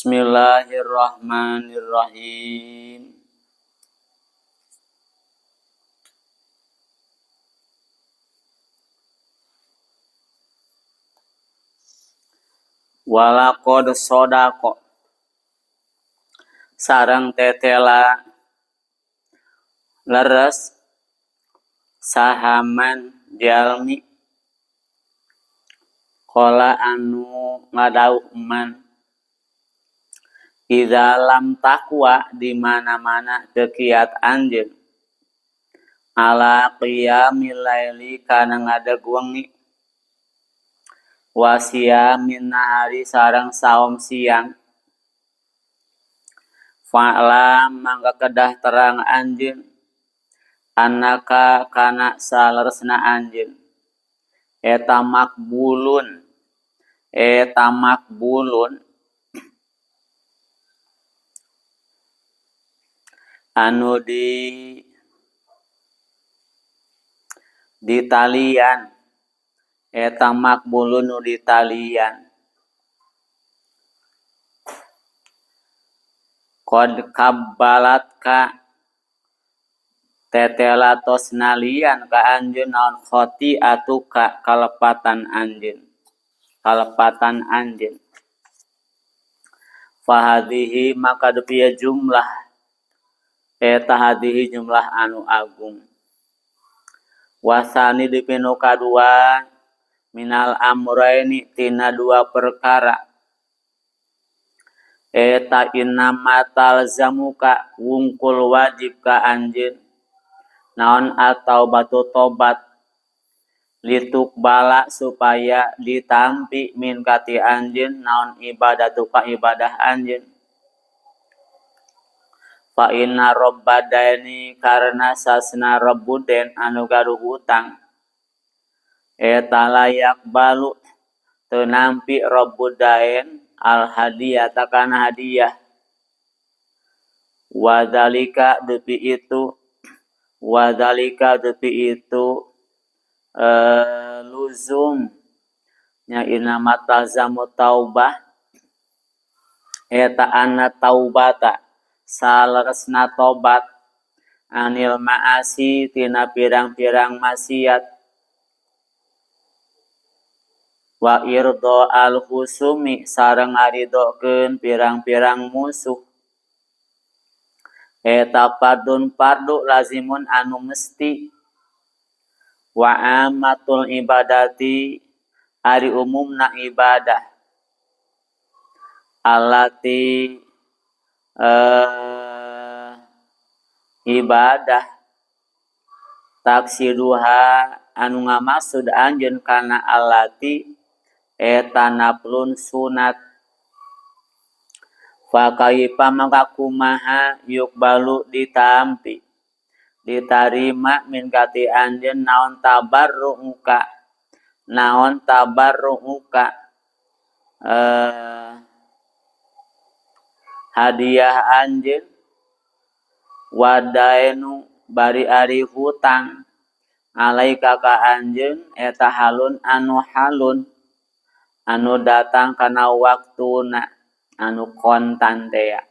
Bismillahirrahmanirrahim. Walaqad sadaqa sareng tetela leres sahaman jalmi qala anu ngadauh man idza lam taqwa di mana-mana teu kiat anjeun ala qiyamil laili kana ngadeg wengi wasiyamin nahari sareng saum siang fa'lam mangga kedah terang anjeun anaka kana saleresna anjeun eta makbulun anu di talian eta makbulun nu ditalian qad kabbalatka tetela tos nalian ka anjeun naon khati'atuka kalepatan anjeun fahadhihi maka dupieu jumlah eta hadhihi jumlah anu agung wasani dipinu kadua minal amraini tina dua perkara eta innama talzamuka wungkul wajib ka anjeun naon atau batu tobat lituk bala supaya ditampi min kati anjeun naon ibadatuka ibadah anjeun fa inna rabbadaini karena sasna rabbuden anu gaduh hutang eta layak balu teu nampi rabbudain al hadiyata kana hadiah wadzalika depi itu luzum nya inama talzamu taubah eta anna taubata saleresna tobat anil ma'asi tina pirang-pirang maksiat wa irdo al husumi sareng ngaridokeun pirang-pirang musuh eta fardun fardu lazimun anu mesti wa amatul ibadati ari umumna ibadah allati ibadah taksiduha anu ngamaksud anjeun kana allati eta naflun sunat fa kaifa maka kumaha yukbalu ditampi ditarima min kati anjeun naon tabarru'uka hadiah anjeun wadaenu bari ari hutang alaika ka anjeun eta halun anu halun anu datang kana waktuna anu kontan tea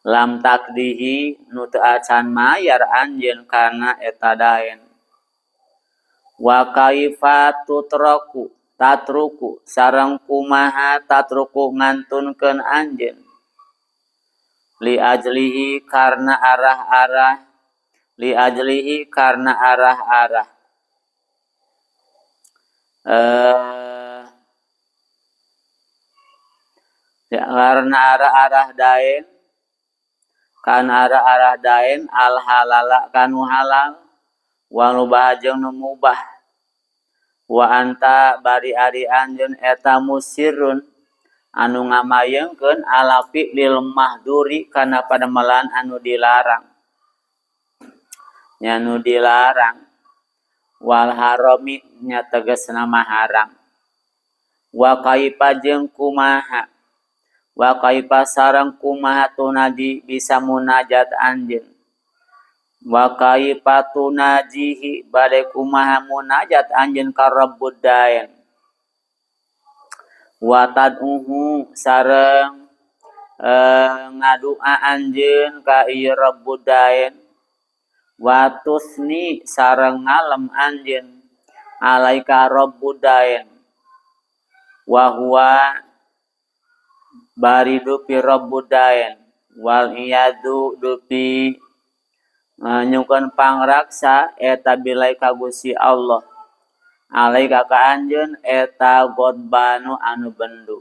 lam takdihi nu teu acan mayar anjeun kana eta daen wa kaifa tutraku tatruku sareng kumaha tatruku ngantunkeun anjeun li ajlihi karna arah-arah ya, karena arah-arah daen kan arah-arah daen al halala kanu halal wa mubah jeung nu mubah wa anta bari ari anjeun eta musirun anu ngamayengkeun ala fi'lil mahduri kana padamelan anu dilarang nya nu dilarang wal harami nya tegasna mah haram wa kaifa jeung kumaha wa kaifa sareng kumaha tunaji bisa munajat anjeun wa kaifa tunajihi bade kumaha munajat anjeun ka Rabbud daen Wa tad'uhu sareng ngadua anjeun ka ieu Rabbud Dain wa tusni sareng ngalem anjeun alaika Rabbud Dain wa huwa bari dupi Rabbud Dain wal iyadu dupi nyungkeun pangraksa eta bilai ka Gusti Allah alaika ka anjeun eta godbanu anu bendu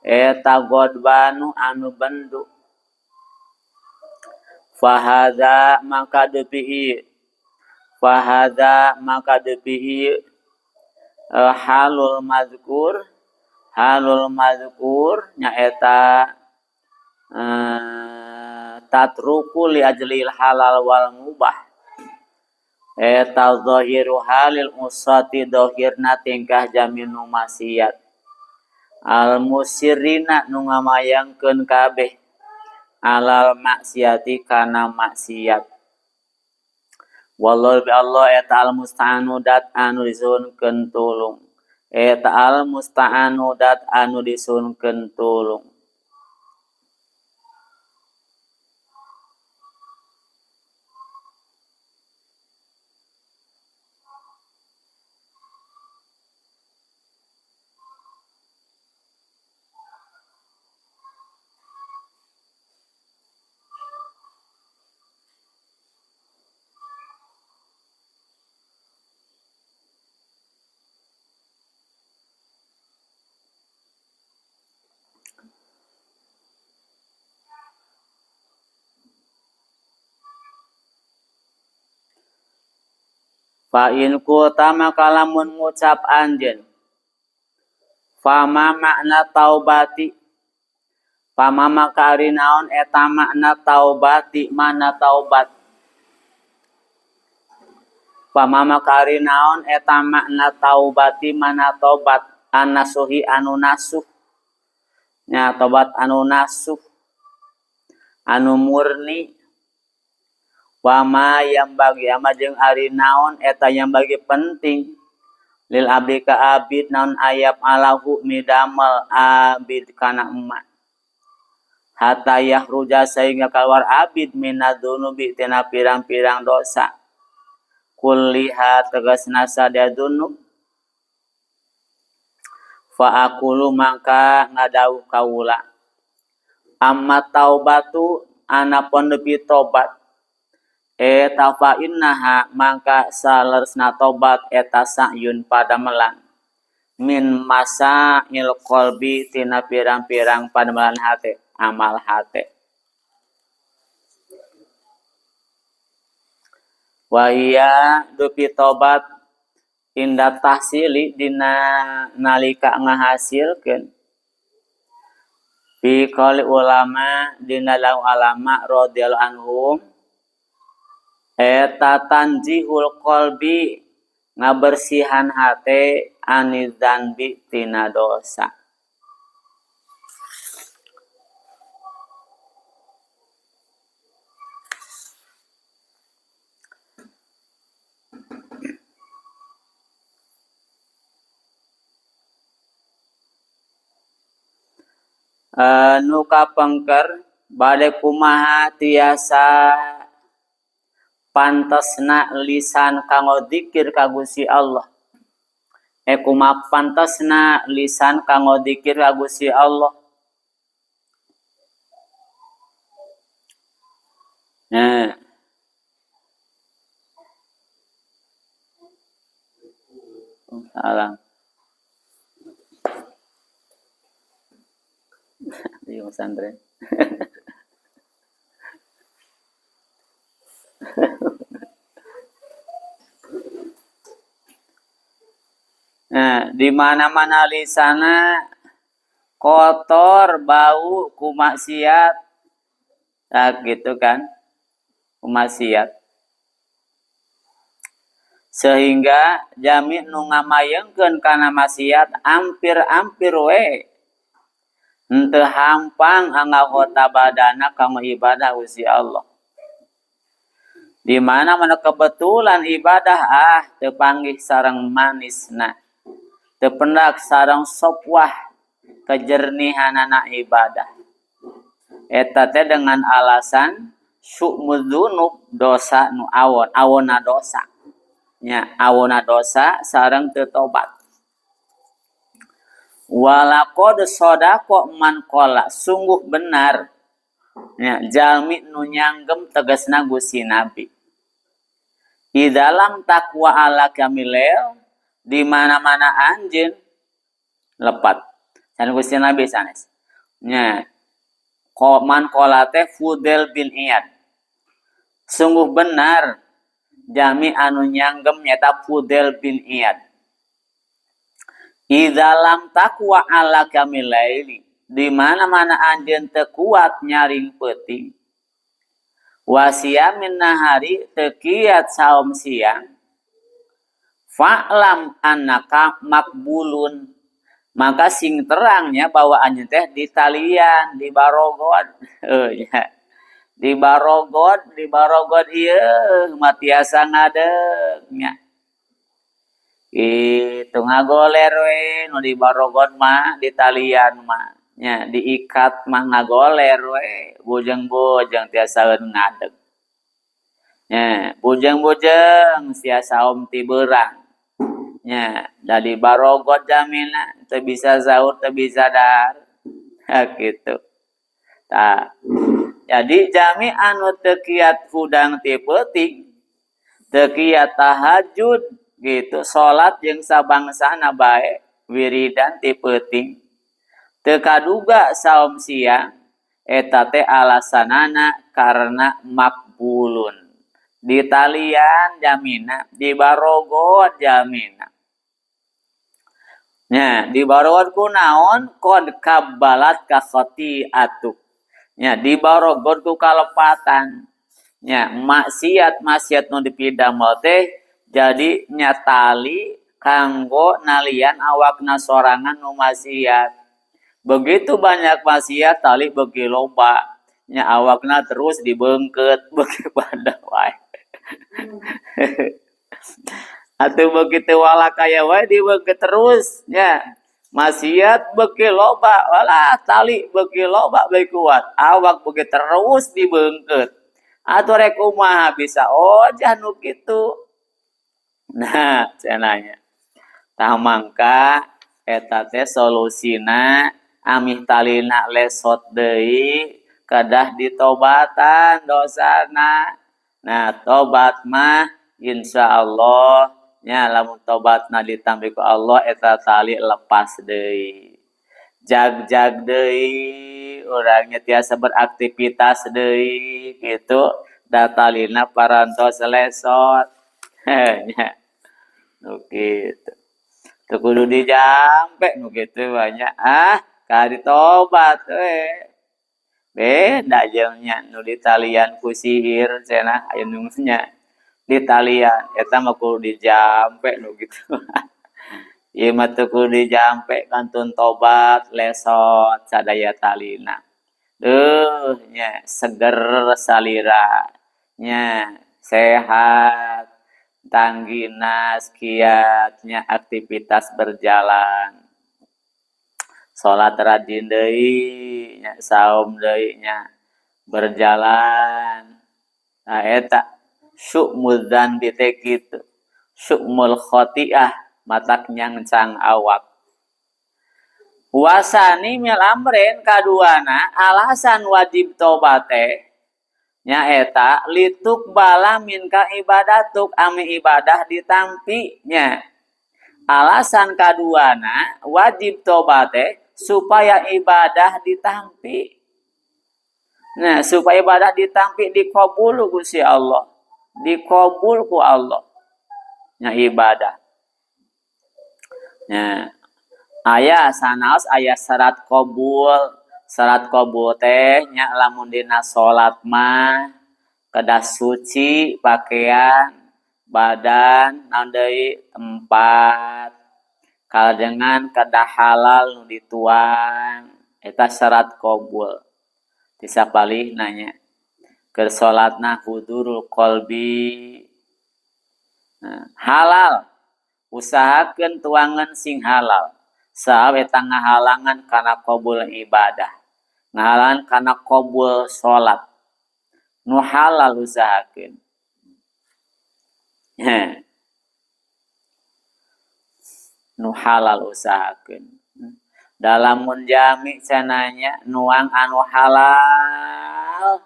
eta godbanu anu bendu fahadza maka dupi ieu fahadza maka dupi ieu halul mazkur nyaeta tatruku li ajlil halal wal mubah eta zahiru halil usati dohirna tingkah jaminu maksiat al musirina nu ngamayangkeun kabeh alal maksiati kana maksiat wallahu bi Allah eta al musta'anu dat anu disuhunkeun tulung eta al musta'anu dat anu disuhunkeun tulung. Fa in qulta maka lamun ngucap anjeun fama makna taubati fama maka ari naon eta makna taubati mana taubat fama maka ari naon eta makna taubati mana taubat anasuhi anu nasuh nya taubat anu nasuh anu murni wama yang bagi ama jeung ari naon eta yang bagi penting lil abdi ka abid naon ayap alahu midamel abid kana emak hatta yahruja sehingga keluar abid minadzunubi tina pirang-pirang dosa kulliha tegasna sadaya dzunub fa aqulu mangka ngadawuh kaula amma taubatu anapun nepi tobat eta fa innaha mangka saleresna tobat eta sa'yun padamelan min masail qalbi tina pirang-pirang padamelan hate amal hate wa hiya dupi tobat inda tahsili dina nalika ngahasilkeun fi qauli ulama dina lau ulama radhiyallahu anhum eta tanzihul qalbi ngabersihan hate aniz dzanbi tina dosa. Nu kapengker bade kumaha tiasa pantesna lisan kanggo zikir ka Gusti Allah. Kumaha pantesna lisan kanggo zikir ka Gusti Allah. Nah. Salam. Di pesantren. Nah, di mana-mana lisana kotor, bau, kumaksiat. Nah, gitu kan. Kumaksiat. Sehingga jami nu ngamayengkeun kana maksiat ampir-ampir we. Henteu hampang anggota badana kanggo ibadah Gusti Allah. Di mana-mana kebetulan ibadah teu panggih sareng manisna. Teu pendak sareng sopwah, Kejernihanana ibadah. Eta teh dengan alasan syu'mudzunub, dosa nu awon, awona dosa. Nya, awona dosa sareng teu tobat. Walaqad sadaqa man qala, sungguh benar nya jalmi nu nyanggem, tegasna Gusti Nabi. Di dalam takwa ala kamilel, di mana-mana anjeun lepat. San Gusti Nabi sanes. Nya man qala teh Fudel bin Iyad. Sungguh benar jami anu nyanggem nyata Fudel bin Iyad. Idza lam taqwa ala kamilaili, di mana-mana anjeun teu kuat nyaring peuting. Wasiyamin nahari, teu kiat saum siang. Fa'lam annaka makbulun, maka sing terangnya bahwa anjeun teh ditalian, dibarogod. Ya. Dibarogod, dibarogod ieu mah tiasa ngadeg nya. Itu ngagoler we nu dibarogod mah, ditalian mah nya, diikat mah ngagoler we, bujeng-bujeng tiasaeun ngadeg. Nya, bujeng-bujeng tiasa saum ti beurang. Nya, da dibarogod jamina teu bisa sahur, teu bisa dahar. Ha kitu. Tah, jadi jami anu teu kiat hudang ti peuting, teu kiat tahajud gitu, salat jeung sabangsana bae, wiridan ti peuting, teu kaduga saum siang, eta teh alasanana karena makbulun. Ditalian jamina, dibarogod jamina. Nya, dibarogod ku naon? Qad kabbalat ka khati'atu. Nya, dibarogod ku kalepatan. Nya, maksiat-maksiat nu dipidamel teh jadi nya tali kanggo nalian awakna sorangan nu maksiat. Begitu banyak maksiat, tali beuki loba. Nya, awakna terus dibeungkeut beuki pada wae. Atuh begitu walakaya wae dibeungkeut terus nya. Maksiat beuki loba, walah tali beuki loba beuki kuat, awak beuki terus dibeungkeut. Atuh rek kumaha bisa ojah nu kitu. Nah, cenah nya. Tah mangka eta teh solusina amih talina lesot deui kedah ditobatan dosana. Nah, tobat mah insyaallah nya, lamun tobatna ditampi ku Allah, eta tali lepas deui. Jag-jag deui urangnya, tiasa beraktivitas deui gitu, da talina parantos lesot. Nya. Nu kitu. Teu kudu dijampe nu kitu mah nya. Ah, ka ditobat we. Beda jeung nya nu ditalian ku sihir cenah, aya nu nya ditalian, eta mah kudu dijampe nu kitu. Ieu mah teu kudu dijampe, kantun tobat lesot sadaya talina. Deuh nya, seger salira nya, sehat, tangginas kiat nya, aktivitas berjalan. Salat rajin deui nya, saum deui nya, berjalan. Nah, eta syu'mul dzanbi teh kitu. Syu'mul khati'ah matak nyangcang awak. Wasani mil amrin, kaduana alasan wajib tobat teh nyaeta lituqbala minka ibadatuk, ami ibadah ditampi nya. Alasan kaduana wajib tobat teh supaya ibadah ditampi. Nah, supaya ibadah ditampi, dikabul ku si Allah. Dikabul ku Allah. Nya ibadah. Nya, aya sanaos aya syarat qabul. Syarat qabul teh nya lamun dina salat mah kedah suci pakaian, badan, naon deui, tempat. Kalajengan kedah halal nu dituang. Eta syarat qabul. Ti sapalihna nya. Keur salatna hudurul qalbi. Nah, halal. Usahakeun tuangan sing halal. Sabab eta ngahalangan kana qabul ibadah, ngahalangan kana qabul salat. Nu halal usahakeun. Nu halal usahakeun. Dalam mun jami cenanya nuang anu halal,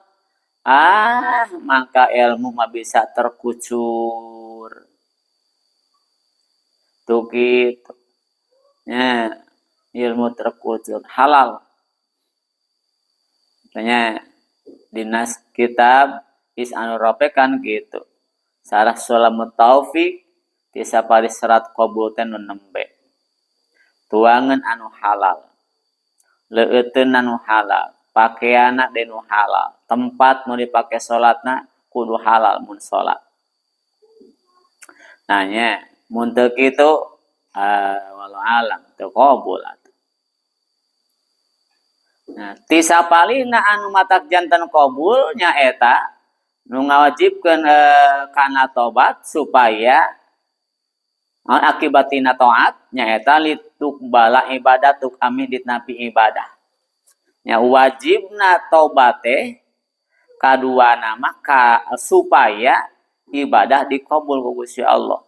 maka ilmu mah bisa terkucur. Tuh gitu. Ya, ilmu terkucur halal. Makanya dinas kitab is anu ropekan gitu. Sarah Sulamut Taufik ti sapari serat qabul teh nu nembe. Tuangan anu halal. Leueuteun anu halal, pakaianna deui nu halal, tempat nu dipake salatna kudu halal mun salat. Nah nya, mun teu kitu wallahu alam teu qabul atuh. Nah, ti sapalihna anu matak janten qabul nyaeta nu ngawajibkeun kana tobat supaya akibatina taat nyaeta litukbala ibadatuk amih ditnapi ibadah. Nya wajibna tobat teh kaduana mah supaya ibadah dikabul ku Gusti Allah.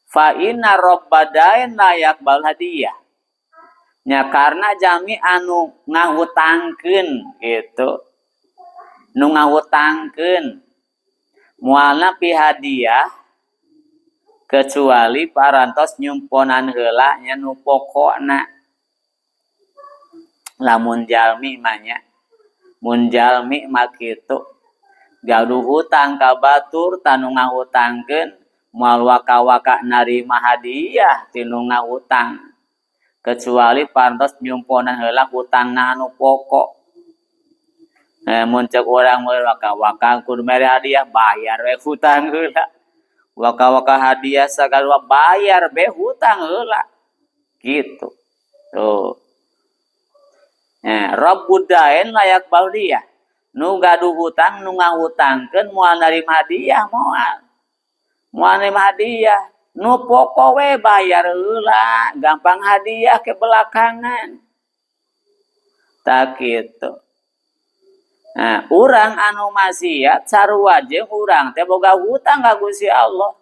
Fa inna rabbadain la yaqbal hadiyah. Nya karena jami anu ngahutangkeun gitu. Nu ngahutangkeun moalna pihadiah kecuali parantos nyumponan heula nya nu pokokna. Lamun jalmi mah nya, mun jalmi mah kitu gaduh hutang ka batur tanu ngahutangkeun moal waka-waka narima hadiah ti nu ngahutang kecuali parantos nyumponan heula hutangna anu pokok. Mun ceuk urang mah waka-waka kudu mere hadiah bayar we hutang heula. Waka-waka hadiah sagala bayar be hutang heula. Gitu. Tuh. Rabbud dain layak baldiyah. Nu gaduh hutang nu ngahutangkeun moal narima hadiah moal. Moal narima hadiah. Nu pokok we bayar heula, gampang hadiah ke belakangan. Tak kitu. Nah, urang anu maksiat sarua jeung urang teh boga hutang ka Gusti Allah.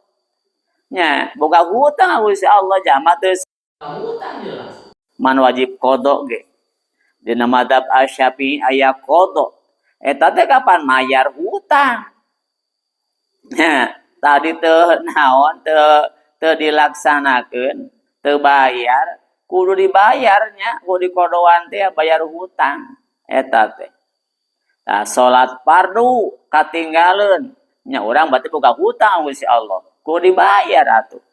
Nya, boga hutang ka Gusti Allah jama teu hutang jelas. Man wajib qada ge. Dina mazhab Asy-Syafi'i aya qada. Eta teh kapan mayar hutang. Nya, tadi teu naon teu dilaksanakeun, teu bayar, kudu dibayarnya, kudu dikodoan teh bayar hutang eta teh. Nah, salat fardu katinggaleun nya urang berarti boga hutang Gusti Allah, kudu dibayar atuh.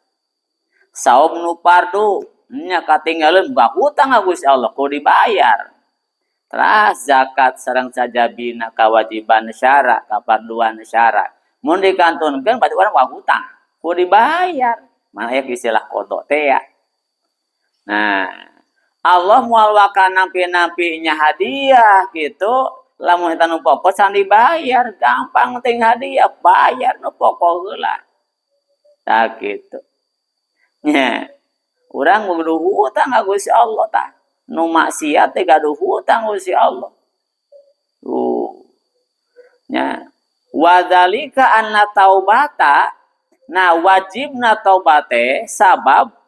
Saum nu fardu nya katinggaleun boga hutang Gusti Allah, kudu dibayar. Teras zakat sareng sajabina kewajiban syara, kafarduan syara. Mun dikantunkeun berarti urang boga hutang, kudu dibayar. Mana aya istilah qada teh ya. Nah, Allah moal waka nampi-nampinya hadiah gitu. Lamun eta nu pokok can dibayar, gampang ting hadiah, bayar nu pokok heula. Tah kitu. Nya, urang gaduh hutang ka Gusti Allah tah. Nu maksiat teh gaduh hutang Gusti Allah. Tuh. Nya, wadzalika anna taubata, nah wajibna taubat teh sabab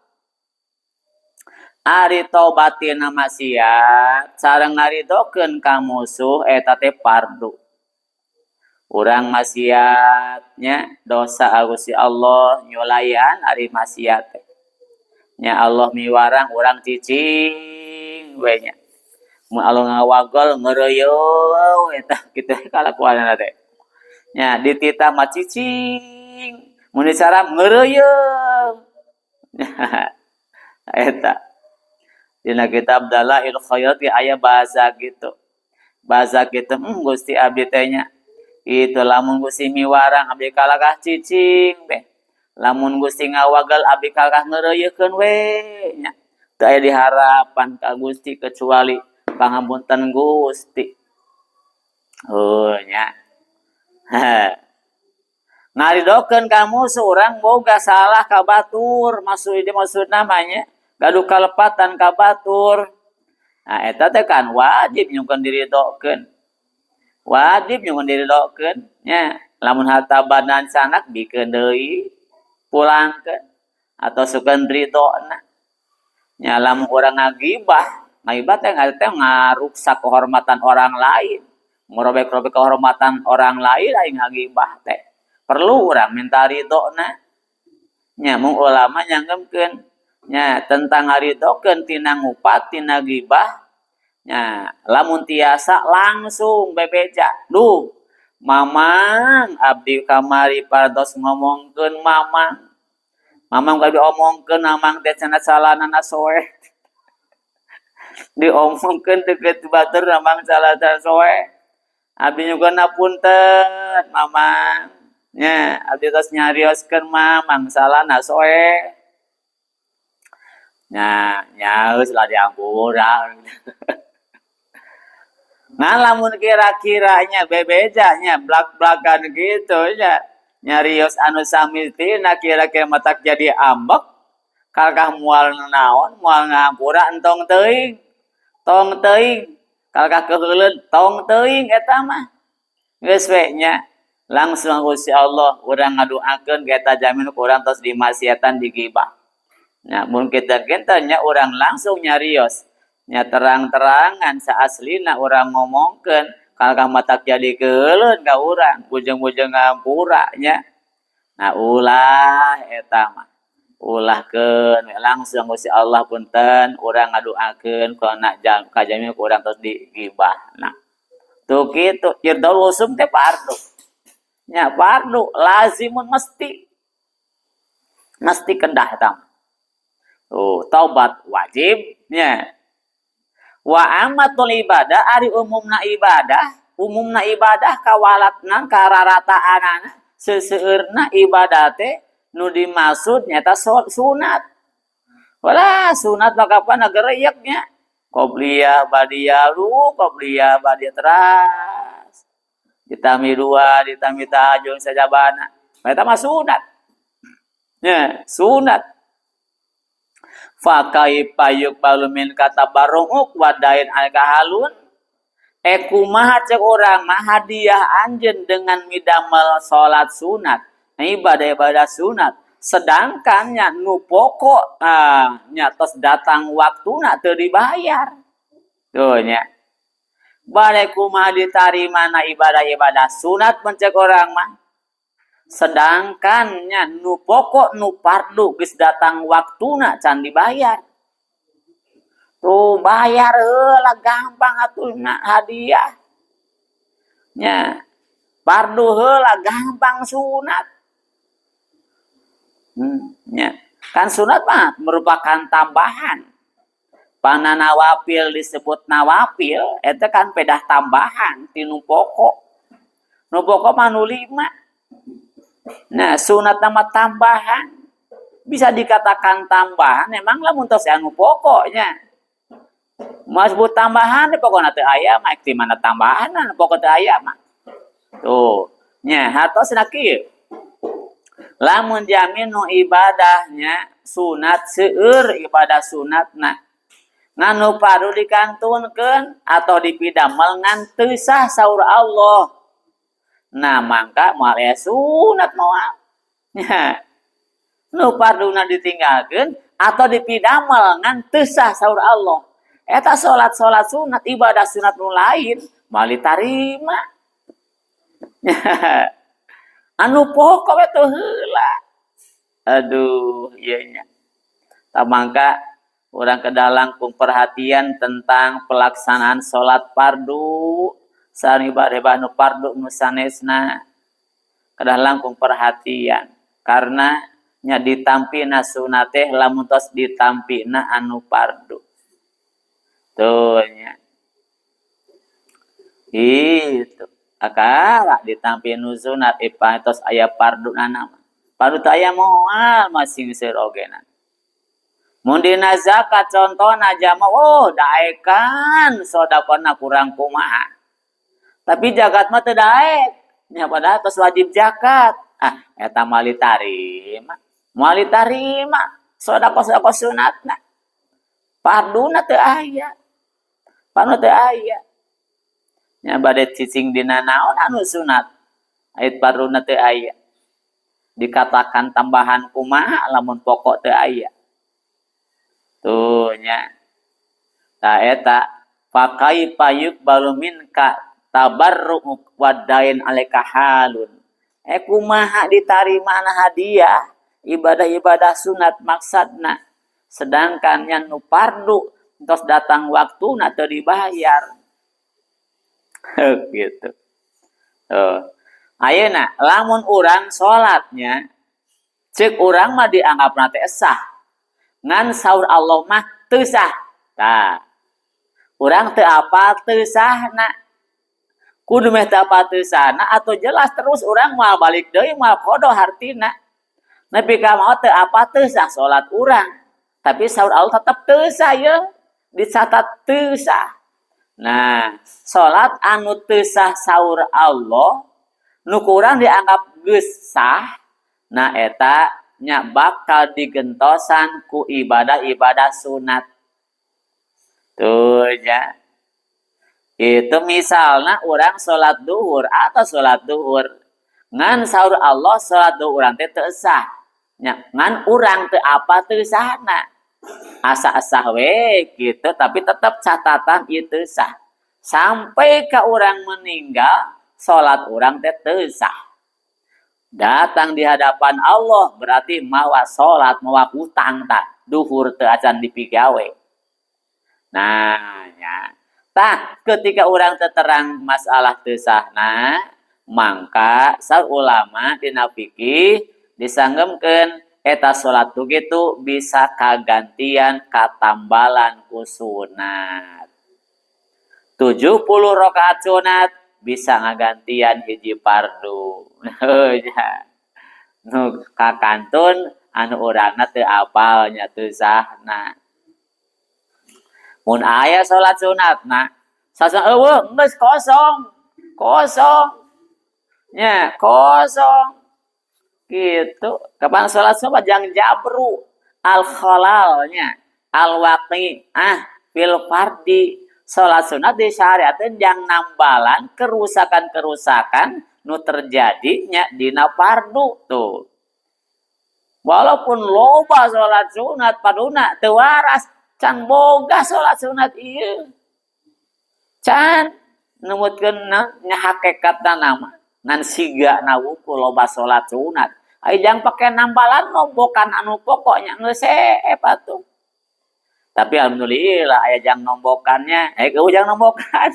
ari taubatina maksiat sareng ngaridokeun ka musuh eta teh fardu. Urang maksiatnya dosa Gusti Allah nyulayan ari maksiat teh. Nya Allah miwarang urang cicing we nya. Mun Allah ngawagel ngeureuyeuh eta kitu kalakuanna teh. Nya dititah mah cicing, mun disaram ngeureuyeuh. Eta dina kitab Dalail Khairat aya bahasa gitu. Bahasa gitu, Gusti abdi teh nya. Itu lamun Gusti miwarang abdi kalakah cicing teh. Lamun Gusti ngawagal abdi kalakah ngeureuyeukeun we nya. Teu aya diharapan ka Gusti kecuali pangapunten Gusti. Oh nya. Ngaridokeun ka musuh urang boga salah ka batur, maksud ieu maksud namanya. Gaduh kalepatan ka batur. Nah, eta teh kan wajib nyungkeun diridokeun. Wajib nyungkeun diridokeun nya. Lamun harta badan sanak bikeun deui, pulangkeun atau sukeun ridona. Nya lamun urang ngagibah, ngagibah teh ngaruksak kehormatan orang lain, ngorobek-robek kehormatan orang lain aing ngagibah teh. Perlu urang minta ridona. Nya mung ulama nyanggemkeun nya tentang ngaridokeun tina ngupat tina gibah nya lamun tiasa langsung bebeja. Duh, Mamang abdi kamari parantos ngomongkeun Mamang. Mamang ka diomongkeun Mamang teh cenah salanana soeh. Diomongkeun deukeut batur Mamang salana soeh. Abdi nyuhunkeun punten Mamang. Nya abdi tos nyarioskeun Mamang salana soeh. Nya nyaeus lah diampura. Nah lamun kira-kiranya bebejanya blak-blakan gitu nya nyarios anu samistina kira-kira matak jadi ambek kalkah moal naon moal ngahampura entong teuing tong teuing kalkah keuheuleun tong teuing eta mah geus we nya langsung Gusti Allah urang ngaduakeun eta jamin ku urang tos dimaksiatan digibah. Nya mun kita-kita nya urang langsung nyarios nya terang-terangan saaslina urang ngomongkeun kalkah matak jadi keuheuleun ka urang bujeng-bujeng ngahampura nya. Nah ulah eta mah ulahkeun langsung Gusti Allah punten urang ngaduakeun kana kajamin ku urang tos digibah. Nah tuh kitu irdal usum teh fardu nya fardu lazimun mesti mesti kedah eta mah. Tuh taubat wajib nya. Wa amatul ibadah ari umumna ibadah kawalatna kararataanana seseueurna ibadah teh nu dimaksud nyata sunat. Walah sunat mah kapan gereyek nya. Qobliyah ba'diyah lu qobliyah ba'diyah teras. Ditami dua, ditami tahajud sajabana. Eta mah sunat. Nya, sunat. Fa kaifa yuqbalu min katabarru'uk wa dain alkahalun. Kumaha cek urang mah hadiah anjeun dengan midamel salat sunat, ibadah-ibadah sunat. Sedangkan nya nu pokok, nya tos datang waktuna teu dibayar. Tuh nya. Bade kumaha ditarimana ibadah-ibadah sunat mun cek urang mah. Sedangkan nya nu pokok nu fardu geus datang waktuna can dibayar. Tuh bayar heula gampang atuh na hadiah. Nya fardu heula gampang sunat. Nya. Kan sunat mah merupakan tambahan. Pana nawafil disebut nawafil eta kan pedah tambahan ti nu pokok. Nu pokok mah nu 5. Nah, sunat nama tambahan. Bisa dikatakan tambahan memang lamun tos anu pokoknya. Mas sebut tambahan teh pokokna teu aya mah di mana tambahan pokok teu aya mah. Tuh, nya hartosna kieu. Lamun jamin nu ibadahnya sunat seueur ibadah sunatna. Ngan nu fardu dikantunkeun atau dipidamel ngan teu sah saur Allah. Nah, mangka moal aya sunat moal. Nya. Nu farduna ditinggalkeun atau dipidamel ngan teu sah saur Allah. Eta salat-salat sunat ibadah sunat nu lain moal ditarima. Anu pokok we teu heula. Aduh, ieu nya. Tah mangka urang kedah langkung perhatian tentang pelaksanaan salat fardu sareng ibadah nu fardu nu sanesna. Kedah langkung perhatian karena nya ditampina sunat teh lamun tos ditampina anu fardu. Tuh nya. Itu akara ditampi nu sunat ipa tos aya fardu nana. Fardu teh aya moal masing seur ogena. Mun dina zakat contohna jama oh daekan sedekahna kurang kumaha. Tapi zakat mah teu daek. Nya padahal tos wajib zakat. Ah eta moal ditarima. Moal ditarima sedekah-sedekah sunatna. Farduna teu aya. Farduna teu aya. Nya bade cicing dina naon anu sunat. Ait farduna teu aya. Dikatakan tambahan kumaha lamun pokok teu aya. Tuh nya. Tah eta fakaifa yuqbalu minka tabarru'uk wadain alaika halun. Kumaha ditarima na hadiah ibadah-ibadah sunat maksadna, sedangkan yang nu fardu tos datang waktuna teu dibayar. Gitu. Tuh. Ayeuna lamun urang salatnya ceuk urang mah dianggapna teh sah. Ngan saur Allah mah teu sah. Tah. Urang teu apal teu sahna. Kudu meh teu apal teu sahna atau jelas terus urang moal balik deui moal qada hartina. Nepi ka maot teu apal teu sah salat urang. Tapi saur Allah tetep teu sah yeuh, dicatat teu sah. Nah, salat anu teu sah saur Allah nu ku urang dianggap geus sah, nah eta nya bakal digentosan ku ibadah-ibadah sunat. Tuh nya. Itu misalna urang salat duhur atau salat duhur. Ngan saur Allah salat duhur urang teh teu sah. Nya, ngan urang teu apa teu sahna. Asa sah we gitu, tapi tetap catatan itu sah. Sampai ka urang meninggal, salat urang teh teu sah. Datang di hadapan Allah berarti mawa salat, mawa hutang tak duhur teu acan dipigawe. Nah, nya. Tah, ketika urang terang masalah teu sahna, mangka saur ulama dina fikih disanggemkeun eta salat tu kitu bisa kagantian katambalan ku sunat. 70 rakaat sunat bisa ngagantian hiji fardu. Ya. Nu kakantun anu urangna teu apal nya teu sahna. Mun aya salat sunatna, sasa eueuh geus kosong. Kosong. Nya, kosong. Gitu. Kapan salat sunat jang jabru al khalalnya, al waqi'ah fil fardi. Salat sunat disyariatkeun jang nambalan kerusakan-kerusakan nu terjadinya dina fardu tuh. Walaupun loba salat sunat paduna teu waras, can boga salat sunat ieu. Can numutkeun nya hakikatna nama ngan siga na wungkul loba salat sunat. Ai jang pake nambalan nombokan anu pokoknya geus seep atuh. Tapi alhamdulillah aya jang nombokannya, eueuh jang nombokan.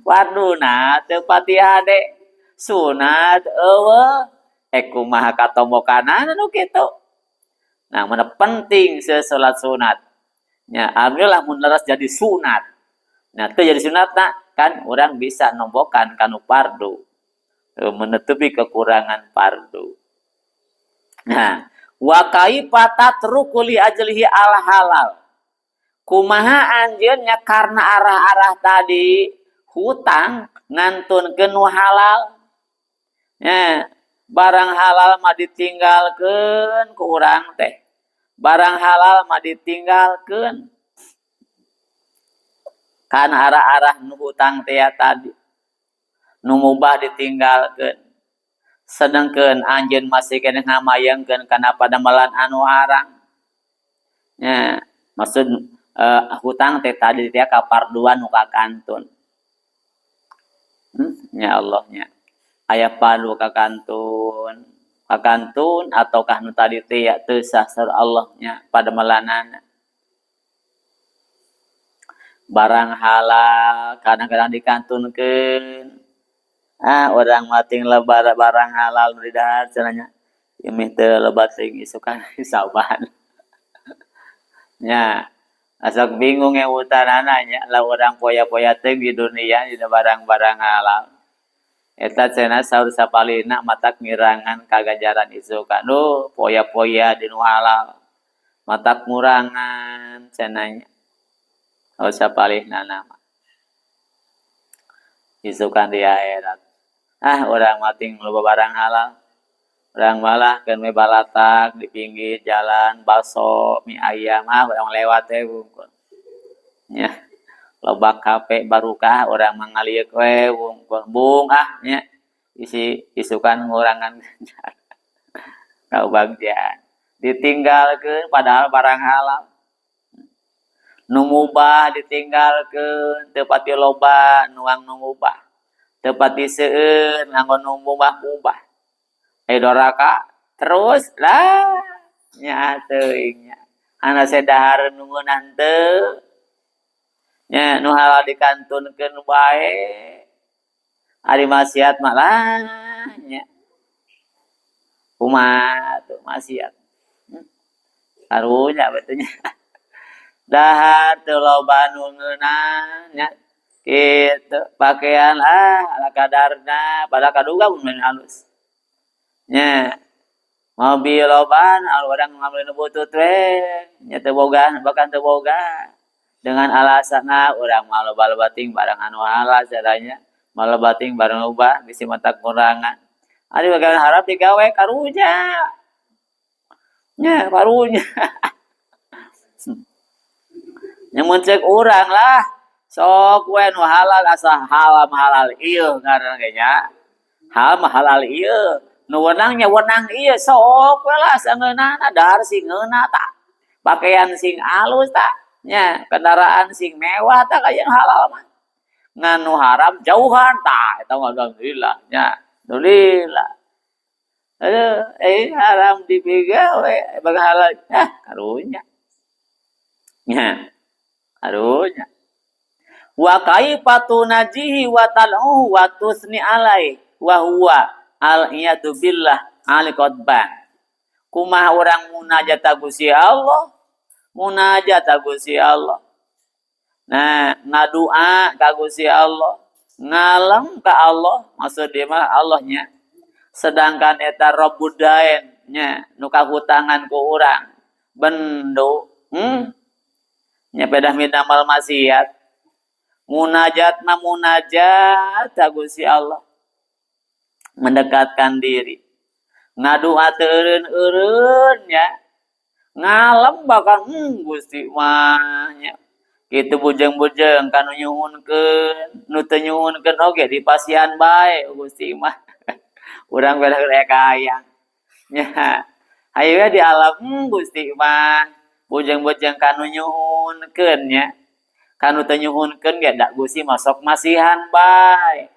Farduna teu pati hade, sunat eueuh, kumaha katombokanana nu kitu. Nah, mana penting salat sunat. Nya, alhamdulillah mun leres jadi sunat. Nah, teu jadi sunatna kan urang bisa nombokan kanu fardu. Menutupi kekurangan fardu. Nah, wa kaifa tatruku li ajlihi al halal. Kumaha anjeun nya karena arah-arah tadi hutang ngantunkeun nu halal. Nya, barang halal mah ditinggalkeun ku urang teh. Barang halal mah ditinggalkeun. Kan arah-arah nu hutang teh tadi. Nu mubah ditinggalkeun. Sedangkeun anjeun masih keneh ngamayengkeun kana padamelan anu haram. Nya, maksud hutang teh tadi teh kaparduan nu kakantun. Ya Allah nya. Aya fardu kakantun, kakantun ataukah nu tadi teh ya teu sah saur Allah nya padamelanana. Barang halal kadang-kadang dikantunkeun. Ah, urang mah ting lebar barang halal nu didahar cenah nya. Ieu meh teu lebat teuing isukan hisaban. Nya, asa bingung ewutanana nya lah urang poya-poya teuing di dunia dina barang-barang halal. Eta cenah saur sapalina matak ngirangan kaganjaran isukan. Duh, poya-poya di nu halal. Matak ngurangan cenah nya. Saur sapalihna mah. Isukan di akhirat. Ah, urang mah ting loba barang halal. Urang malah keun we balatak di pinggir jalan baso mie ayam ah urang lewat we wungkul. Nya loba kafe barukah urang mah ngalieuk we wungkul bung ah nya isi isukan ngurangan kabagjaan ditinggalkeun padahal barang halal. Nu mubah ditinggalkeun teu pati loba nuang nu mubah. Teu pati seueur nganggo nu mubah-mubah. Doraka terus lah nya teuing nya ana dahar nu ngeunah teu nya nu halal dikantunkeun bae ari maksiat mah lah nya kumaha tuh maksiat karunya batunya dahar teu loba nu ngeunah nya kitu pakaian ah ala kadarna padahal kaduga mun halus nya mobil loba urang ngambil nu butut we nya teu boga bahkan teu boga dengan alasan ah urang mah loba-loba ting barang anu halal caranya maloba ting barang loba bisi mata kurangan ari bagian harap digawe karunya nya karunya nya mun ceuk urang lah sok we nu halal asa halal halal ieu ngaranna ge nya hal mah halal ieu nu wenang nya wenang ieu sok we lah sangeunahna dahar sing ngeunah tah pakaian sing alus tah nya kendaraan sing mewah tah kaya halal mah ngan nu haram jauhan tah eta mah alhamdulillah nya alhamdulillah aduh haram dipigawe baga halal ah karunya nya karunya wa kaifa tunajihi wa tal'uhu wa tusni alai wa huwa al-iyadu billah al-qadban kumaha urang munajat ka Gusti Allah munajat ka Gusti Allah nah ngadua ka Gusti Allah ngalem ka Allah maksud dia mah Allahnya sedangkan eta Rabbud dain nya nu kahutangan ku urang bendo nya pedah minamal maksiat munajat na munajat ka Gusti Allah mendekatkan diri ngadua teu eureun-eureun nya ngalem bahkan Gusti mah nya kitu bujeng-bujeng kanu nyuhunkeun nu teu nyuhunkeun oge dipasihan bae Gusti mah urang beda aya kahayang nya hayu we di alam Gusti mah bujeng-bujeng kanu nyuhunkeun nya kanu teu nyuhunkeun ge da Gusti mah sok masihan bae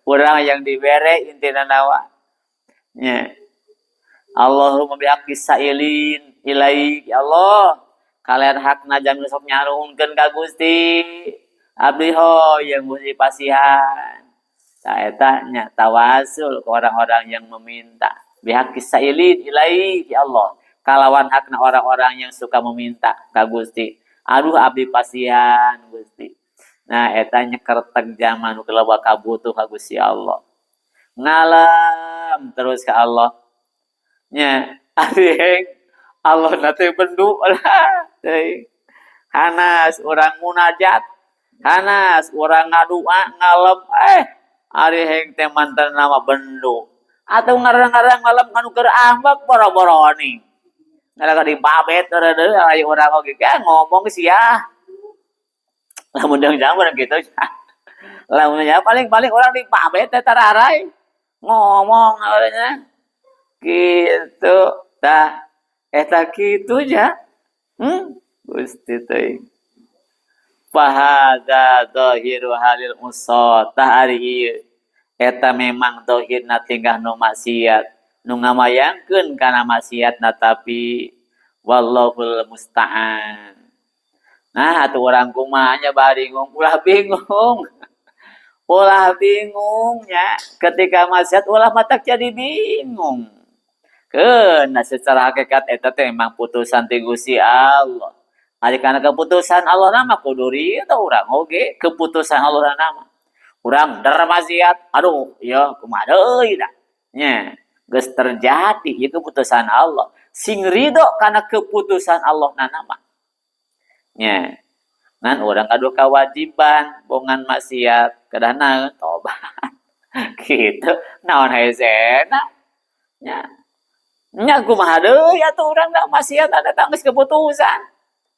urang yang dibere intina nawa nya Allahumma bihaqqi sailin ilaik ya Allah kalian hakna jang sok nyaruhunkeun ka Gusti abdi hoyong Gusti pasihan tah eta nya tawasul ke orang-orang yang meminta bihaqqi sailin ilaik ya Allah kalawan hakna orang-orang yang suka meminta ka Gusti aduh abdi pasihan Gusti nah eta nya kerteg zaman nu loba kabutuh ka Gusti Allah ngalam terus ke Allah nya ari Allah na teh bendu lah teuing hanas urang munajat hanas urang ngadua ngalem ari heng teh mantan nama bendu atau ngarang-ngarang ngalem kanu keur ambek boro-boroni ngarang di babet deui aya urang oge ngomong sia lamun deung jamur kitu lamun nya paling-paling urang di babet teh tararai ngomong awalnya gitu tah eta kitu nya Gusti teuing fahadza zahiru halil usat tah ari ieu eta memang zahirna tingkah nu maksiat nu ngamayangkeun kana maksiatna tapi wallahul musta'an. Nah atuh urang kumaha nya bingung ulah bingung ulah bingung nya ketika maksiat ulah matak jadi bingung keuna secara hakikat eta teh memang putusan ti Gusti Allah ari kana keputusan Allah mah kudu ridho urang oge keputusan Allah mah urang der maksiat aduh ieu kumaha deui da nya geus terjadi ieu keputusan Allah sing ridho kana keputusan Allah mah nya ngan urang gaduh kewajiban bongan maksiat kedah naon tobat kitu naon hezena Nya. Nya kumaha deui atuh urang da maksiat ada geus keputusan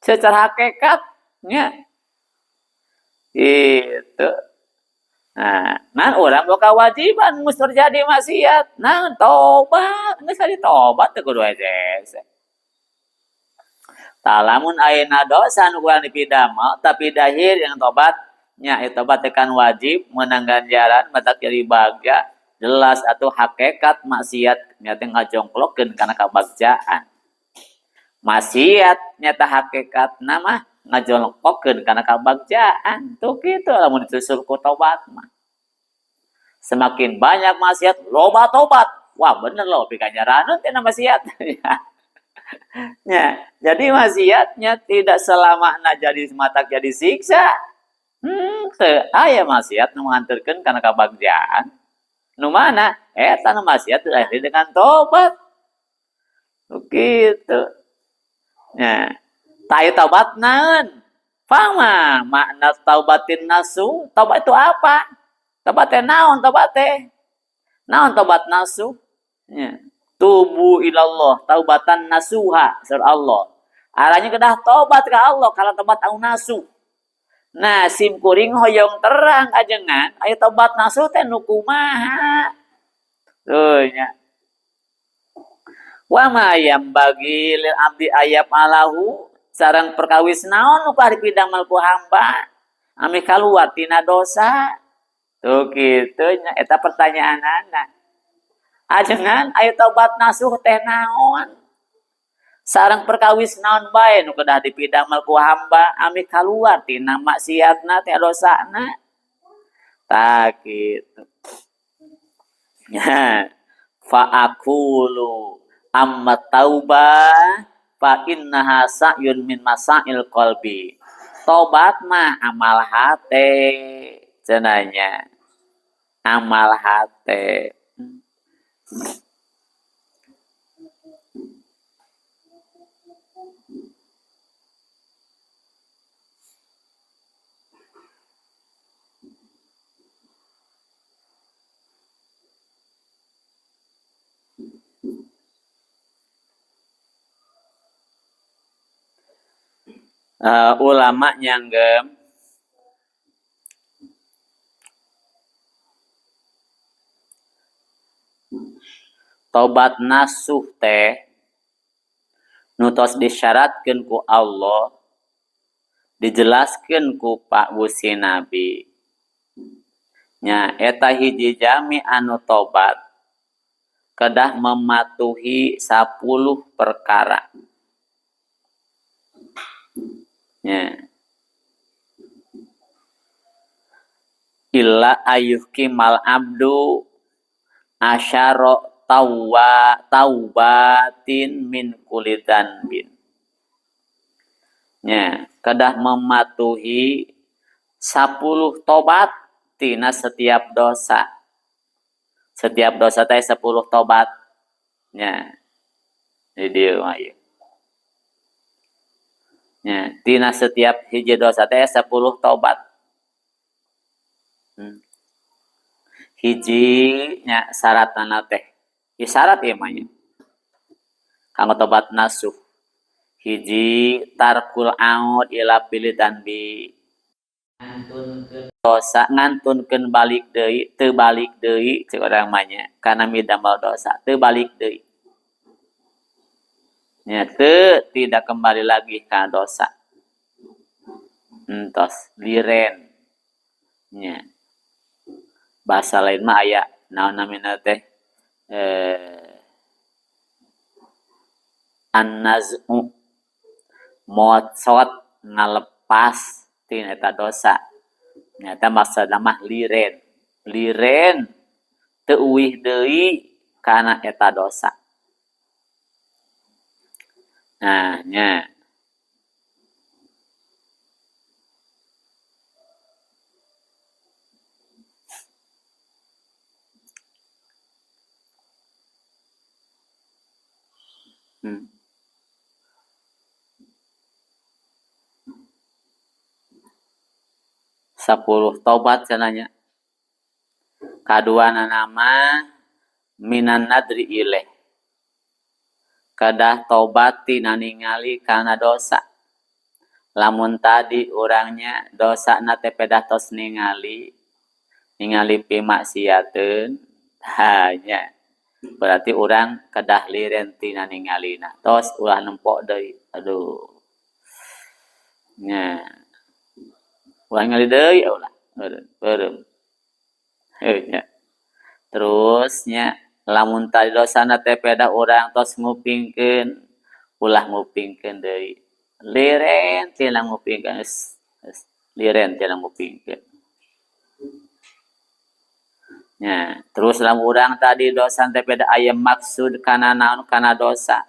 secara hakikat nya. Gitu. Nah, nah urang boga kewajiban geus terjadi maksiat. Nah, tobat, geus tadi tobat teu kudu hese. Tah lamun ayeuna dosa nu kurang dipidamel tapi dahir yang tobat nya eta tobat teh kan wajib meunang ganjaran matak jadi bagja jelas atuh hakikat maksiat nya teh ngajongklokkeun kana kabagjaan. Maksiat nyata hakikatna mah ngajongklokkeun kana kabagjaan tuh kitu lamun disusul ku tobat mah. Semakin banyak maksiat loba tobat. Wah bener loh pikanjaraneun tina maksiat. Ya, jadi maksiatnya tidak selamana jadi matak jadi siksa. Teu aya maksiat nu nganterkeun kana kabagjaan. Nu mana? Eta nu maksiat diakhiri dengan tobat. Begitu. Ya. Tai taubat naon? Fama makna taubatin nasu? Taubat itu apa? Taubat teh naon taubat teh? Naon taubat nasu? Ya. Tubu ilallah taubatan nasuha surah Allah. Arahnya kedah tobat ke Allah kalau tobat au nasu. Nah, sim kuring hoyong terang ajengan aya tobat nasu teh nu kumaha? Tuh nya. Wa ma bagi lil abdi ayab alahu sareng perkawis naon nu dipidamel ku hamba ami kaluar tina dosa. Tuh kitu nya eta pertanyaanana. Ajengan aya tobat nasuh teh naon? Sareng perkawis naon bae nu kedah dipidamel ku hamba ami kaluar tina maksiatna teh dosana. Tah kitu. Ya. Fa aqulu amma taubah fa innaha sa'yun min masail qalbi. Tobat mah amal hate cenanya. Amal hate. Ulama nyanggem tobat nasuh teh nu tos disyaratkeun ku Allah dijelaskeun ku Pak Gusti Nabi nya eta hiji jami anu tobat kedah mematuhi 10 perkara. Ya. Illa ayyuhkimal abdu asyara taubatin min kulli dzanbin. Ya, kedah mematuhi 10 tobat tina setiap dosa. Setiap dosa teh 10 tobat. Ya. Di dieu mah ieu. Ya, tina setiap hiji dosa teh 10 tobat. Hiji nya syaratna teh. Ieu syarat ieu mah nya. Kanggo tobat nasuh. Hiji tarkul aud ila pilih danbi. Ngantunkeun dosa, ngantunkeun balik deui, teu balik deui cek urang mah nya. Kana midamel dosa, teu balik deui. Nya teu tidak kembali lagi ka dosa. Entos liren. Nya. Bahasa lain mah aya naon namina teh an-naz'u mocot ngalepas tina eta dosa. Nya eta maksudna mah liren. Liren teu uih deui kana eta dosa. Nah, nya. 10 tobat cenanya. Kaduana nama minan nadri ilaih. Kedah tobat tina ningali kana dosa. Lamun tadi urangnya dosana teh pedah tos ningali, ningali pimaksiateun, hanya berarti urang kedah liren tina ningalina. Tos ulah nempok deui. Aduh. Nya. Ulah ningali deui ulah. Beureum. Heuh nya. Terus nya lamun tadi dosana teh pedah urang tos ngupingkeun, ulah ngupingkeun deui. Liren tina ngupingkeun, liren tina ngupingkeun. Nya, terus lamun urang tadi dosa teh pedah aya maksud kana naon kana dosa.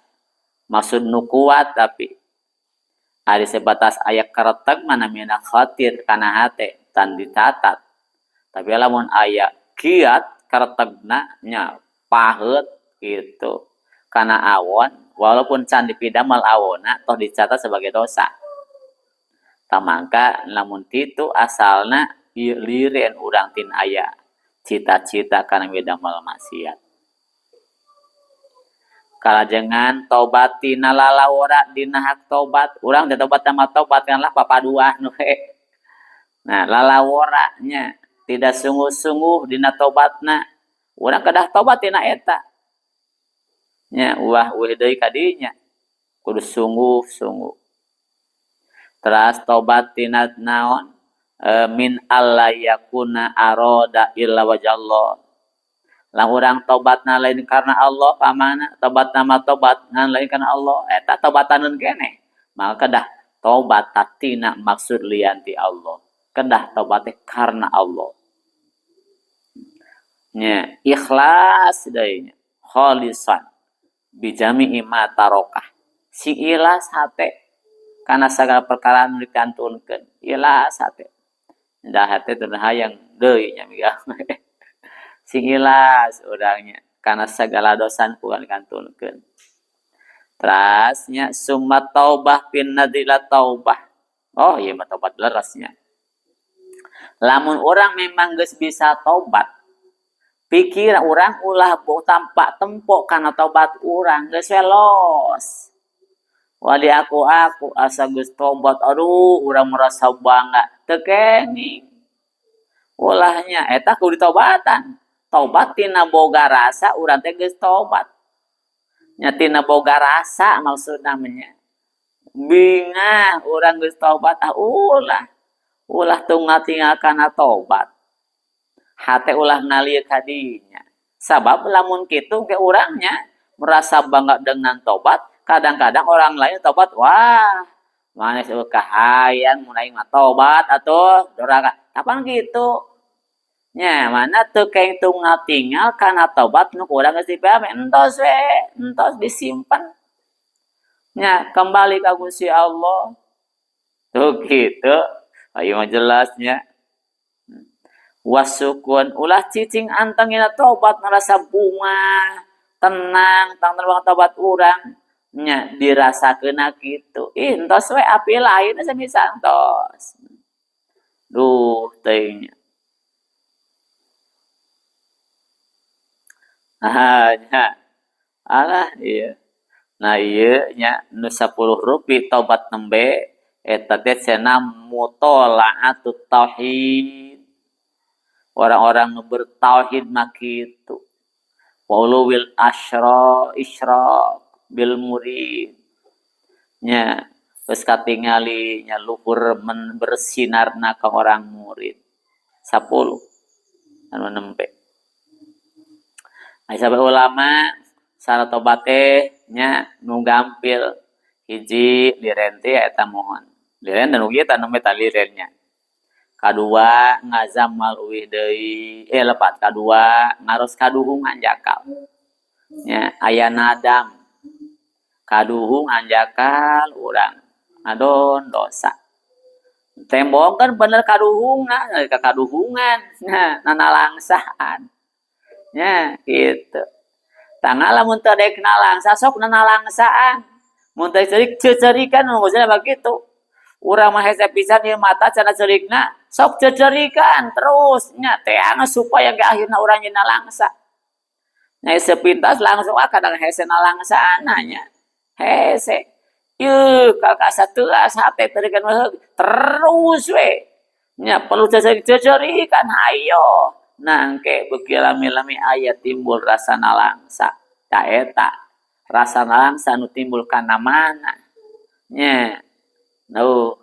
Maksud nu kuat tapi ari sebatas aya kereteg mah namina khatir kana hate tan ditatat. Tapi lamun aya kiat keretegna nya paheut gitu kana awon, walaupun can dipidamel awonna toh dicatat sebagai dosa. Tamangka lamun kitu asalna ieu liren urang tin aya cita-cita kana midamel maksiat. Kalajengan tobat tina lalawora dina hak tobat, urang teh tobat sama tobat kan lah papaduan we. Nah, lalawora nya tidak sungguh-sungguh dina tobatna, urang kedah tobat tina eta. Nya ulah eueuh deui ka dinya, kudu sungguh-sungguh. Teras tobat tina naon? Min alla yakuna arada illa wajhallah. Lah urang tobatna lain karena Allah pamana, tobatna mah tobat ngan lain karena Allah, eta tobataneun keneh. Maka kedah tobat tina maksud lian ti Allah. Kedah tobat teh karena Allah. Nya ikhlas deui nya, khalisan bijami'i ma tarokah. Sing ikhlas hate kana sagala perkara nu dikantunkeun, ikhlas hate. Da hate teu hayang deui nya miga. Sing ikhlas urangnya kana sagala dosa nu dikantunkeun. Teras nya summa taubah pin nadila taubah. Oh ieu mah tobat leresnya. Lamun urang memang geus bisa tobat, pikir urang ulah tampak tempok kana tobat urang geus we los. Wali aku asa geus tobat, aduh urang merasa bangga, teu kenging. Ulahnya eta kudu ditobatan. Tobat tina boga rasa urang teh geus tobat. Nya tina boga rasa maksudna mah nya. Bingah urang geus tobat, ah ulah. Ulah tunggal tinggal kana tobat. Hate ulah ngalir ka dinya. Sabab lamun kitu ke urangnya merasa bangga dengan tobat, kadang-kadang orang lain tobat, wah, manis eueuh kahayang mun aing mah tobat atuh, doraka. Kapan kitu? Nya, mana teu keng tunggal tinggal kana tobat nu kurang geus dipame, entos we, entos disimpan. Nya, kembali ka Gusti Allah. Tuh kitu. Ayo mah jelasnya. Wasukun ulah cicing antengina tobat merasa bunga, tenang, tang terbang tobat urang nya dirasakeuna kitu. Ih, entos we api lain bisa entos. Duh, teuing nya. Ah, nya. Alah, ieu. Nah, ieu nya nu 10 rupi tobat nembe eta teh cenah mutola'atut tauhid. Orang-orang nu bertauhid mah kitu. Waulul asyra isyraq bil murid. Nya geus katingali nya luhur men bersinarna ka orang murid. 10 anu nembe. Ai sahabat ulama syarat tobat teh nya nu gampil hiji liren teh eta mohon. Liren dan ugi eta nembe ta lirennya. Kadua ngazamal uih deui, lepat kadua ngaros kaduhungan jakal. Nya aya nadam. Kaduhungan jakal urang ngadon dosa. Tembong kan bener kaduhungan, ka kaduhungan nya nanalangsaan. Nya kitu. Tanggal lamun teu daek nalangsa sok nanalangsaan. Mun teu ceurik ceuceurikan maksudna bagitu. Urang mah hese pisan ieu mata cenah ceurikna, sok ceuceurikan terus nya teang supaya ge akhirna urang nyeuna langsa. Nya sepintas langsung ah kadang hese nalangsaana nya. Hese. Yeuh, kakak sateuas hate teu kan terus we. Nya perlu cecerikan hayo. Nah engke beuki lami-lami aya timbul rasa nalangsa. Ta eta rasa nalangsa nu timbul kana mana? Nya. Nu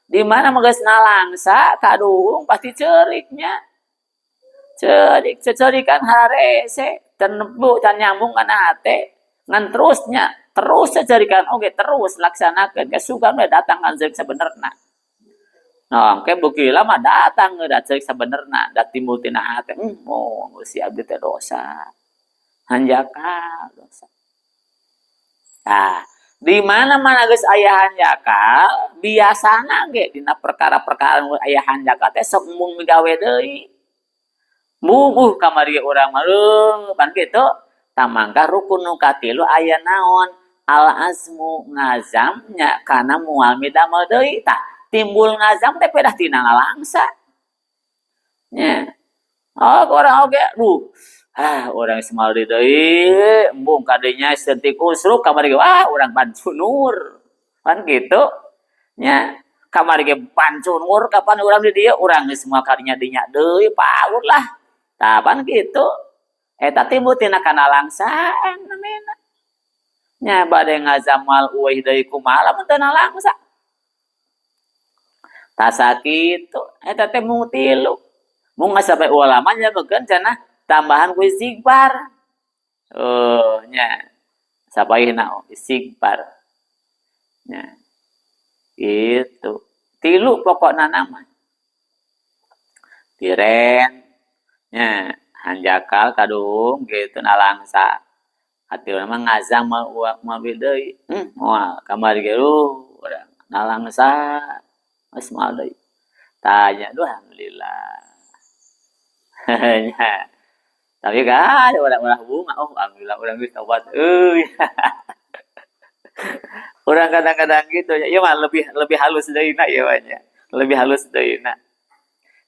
di mana mah geus nalangsa kaduhung pasti ceuriknya. Ceurik, cecerikan harese, tenebu can nyambung kana hate. Ngan terusnya, terus cecerikan oge terus laksanakeun ke sugan we datang kan ceurik sabenerna. Nah, engke beuki lama datang da ceurik sabenerna, da timbul tina hate. Oh, si abdi teh dosa. Hanjakal dosa. Nah, di mana-mana geus aya hanjakal, biasana ge dina perkara-perkara nu aya hanjakal teh sok embung migawe deui. Bubuh kamari urang mah leuh pan kitu. Tamangka rukun nu katilu aya naon? Al azmu ngazamnya kana moal midamel deui. Tah, timbul ngazam teh pedah tina nalangsa. Nya. Oh, urang oge, duh. Ah, urang geus moal deui, embung kadinya seuntik usruk kamari ge wah urang pancunur. Pan kitu. Nya, kamari ge pancunur kapan urang di dieu urang geus moal kadinya dinya deui paur lah. Tah pan kitu. Eta timbul tina kana langsaan namina. Nya bade ngazam moal eueuh deui kumaha lamun teu nalangsa. Tah sakitu eta teh mung tilu. Mung sampai ulama nya beukeun cenah tambahan ku istighfar. Oh nya sapaihna istighfar. Nya. Itu tilu pokokna nama. Tiren nya hanjakal kadung gitu nalangsa. Hati urang mah ngazam moal deui. Moal kamari ge urang nalangsa geus moal deui. Tanya duh alhamdulillah. Nya. Tapi kan urang-urang bunga, oh alhamdulillah urang geus tobat euy. Urang kadang-kadang gitu ya, ieu mah lebih halus deui na ieu mah nya. Lebih halus deui na.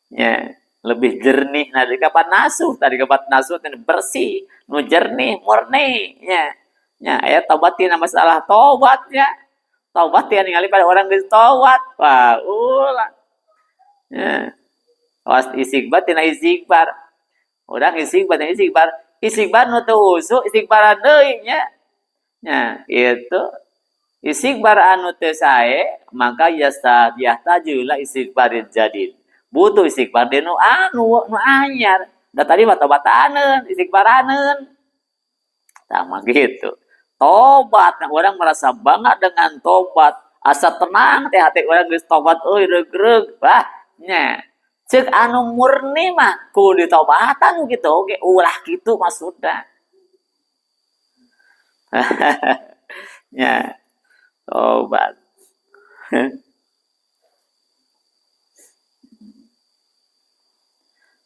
Nya, lebih jernih nah di kapan nasuh, tadi kapan nasuh teh bersih, nu jernih, murni nya. Nya aya tobat tina masalah tobatnya. Tobat tina ningali pada orang geus tobat. Wah, ulah. Nya. Was istighfar tina istighfar. Urang istighfar tina istighfar. Istighfar nu teu husu, istighfaran deui nya. Nya, itu istighfar anu teu sae, maka yahtaju la istighfarin jadid. Butuh istighfar deui nu anu nu anyar. Da tadi mah tobataneun, istighfaraneun. Tah mah gitu. Tobat, nah orang merasa bangga dengan tobat, asa tenang teh hati urang geus tobat euy reug-reug. Wah, nya. Ceuk anu murni mah kudu ditobatan gitu oge, ulah kitu maksudna. Nya. Tobat.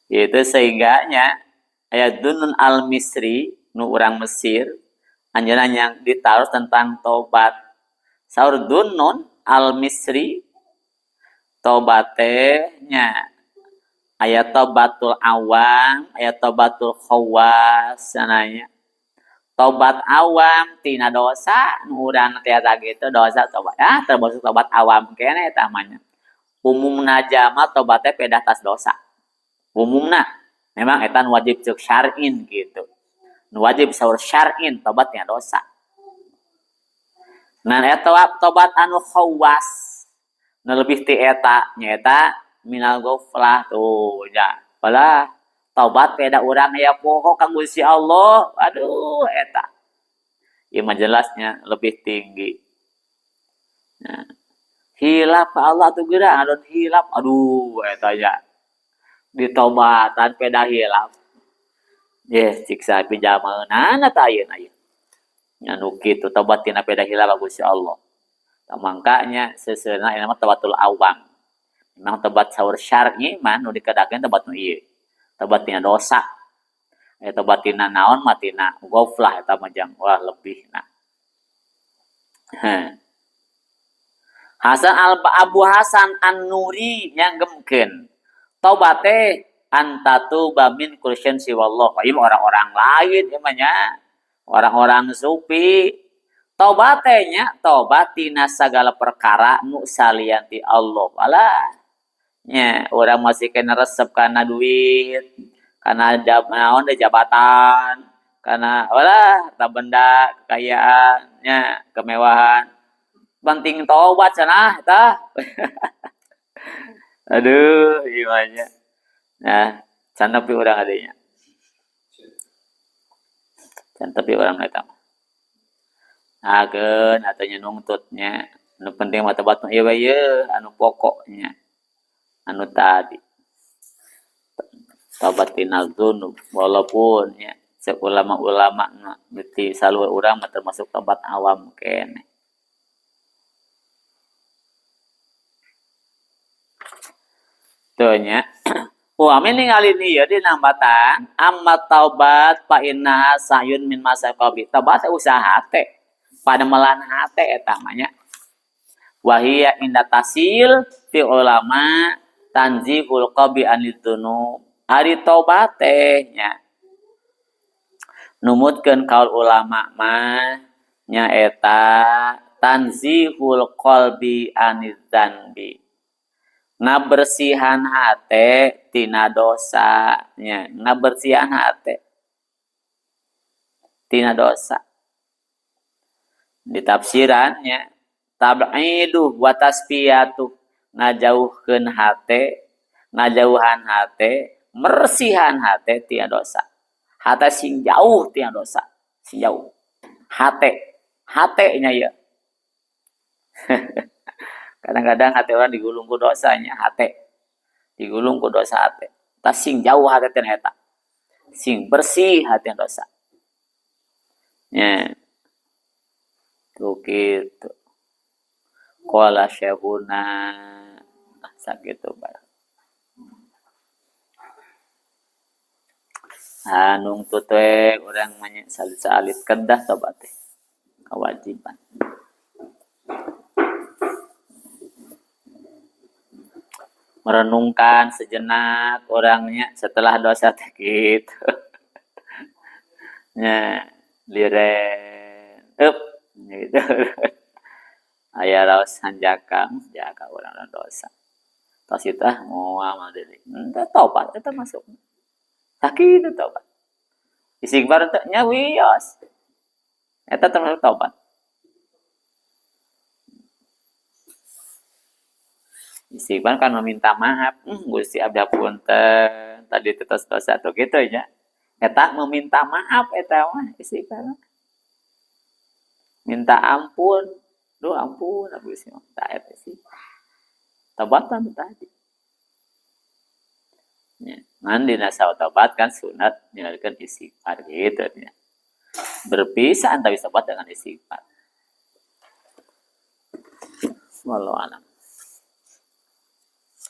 Itu sehingganya ayat Dunun al-Misri nu urang Mesir anjeunna yang ditaruh tentang tobat. Saur Dunun al-Misri tobat teh nya aya tobatul awam, aya tobatul khawas sananya. Tobat awam tina dosa nu urang teh eta gitu dosa tobat. Ah termasuk tobat awam keneh eta mah nya. Umumna jama tobat teh pedah tas dosa. Umumna memang eta nu wajib ceuk syar'in gitu. Nu wajib saur syar'in tobatnya dosa. Nah eta tobat anu khawas nu lebih ti eta nyaeta minal ghaflah tuh ya. Balah tobat beda urang ya poho ka Gusti Allah. Aduh eta. Ieu mah jelasnya lebih tinggi. Nah, hilap Allah tuh geura adon hilap. Aduh eta ya. Ditobatan peda hilap. Ye siksa pijamaeunana tah ayeuna ieu. Nya nu kitu tobat tina peda hilap Gusti Allah. Tah mangkanya seuseurna ieu mah tobatul awam. Memang tobat saur syar'i mah nu dikedakeun tobat nu ieu. Tobat tina dosa. Tobat tina naon mah tina ghaflah eta mah jang wah lebih na. Heh. Hasan al Abu Hasan An-Nuri nyanggemkeun tobat teh antatuba min kulli syai'in siwallah. Ieu orang-orang lain ieu mah nya. Orang-orang sufi. Tobat teh nya tobat tina sagala perkara nu salian ti Allah. Alah nya urang masih kena resep kana duit, kana naon deui jabatan, kana alah harta benda, kekayaan nya, kemewahan. Penting tobat cenah tah. Aduh, ieu mah nya. Nah, can nepi urang adinya. Can tepi urang eta mah. Ageun atuh nya nungtutnya. Nu penting mah tobat nu ieu we yeuh, anu pokoknya. Anu tadi. Tobat tina dzunub walaupun nya ceuk ulama-ulama mah ti saluhur urang mah termasuk tobat awam keneh. Tuh nya. Uami ningali ieu dina batan amma taubat fa innaha sa'yun min masaqabi. Taubat teh usaha hate, panemelan hate eta mah nya. Wahia inda tasil fi ulama tanzihul qalbi anid dzunub. Ari taubat teh nya numutkeun kaul ulama mah nyaeta tanzihul qalbi anid dzanbi. Ngabersihan hate tina dosa nya, ngabersihan hate tina dosa. Ditafsiran nya tab'idu wa tasfiyatu, ngajauhkeun hate, ngajauhan hate, mersihan hate tina dosa. Hate sing jauh tina dosa, sing jauh. Hate, hate nya ieu. Kadang-kadang hate orang digulung ku dosanya, hate digulung ku dosa hate. Tas sing jauh hate tina eta. Sing bersih hate dosa. Nya. Tuh kitu. Qala syekhuna sakitu bae. Anu nungtut we urang mah nya salit-salit kedah tobat teh. Kewajiban. Merenungkan sejenak orangnya setelah dosa teh kitu. Nya liren eup gitu. Aya raos hanjakang jaka urang dosa. Tos itu ah moal mah deui. Henteu tobat eta masuk. Sakitu tobat. Istighfar teh nya wios. Eta termasuk tobat. Istighfar kan meminta maaf, Gusti abdi punten tadi teh tos dosa tuh kitu nya. Eta meminta maaf eta mah istighfar. Minta ampun, duh ampun abdi Gusti mah tah eta sih. Tobatan tadi. Nya, ngan dina saat tobat kan sunat nyalurkeun istighfar gitu nya. Berpisah antara tobat dengan istighfar. Wallahu a'lam.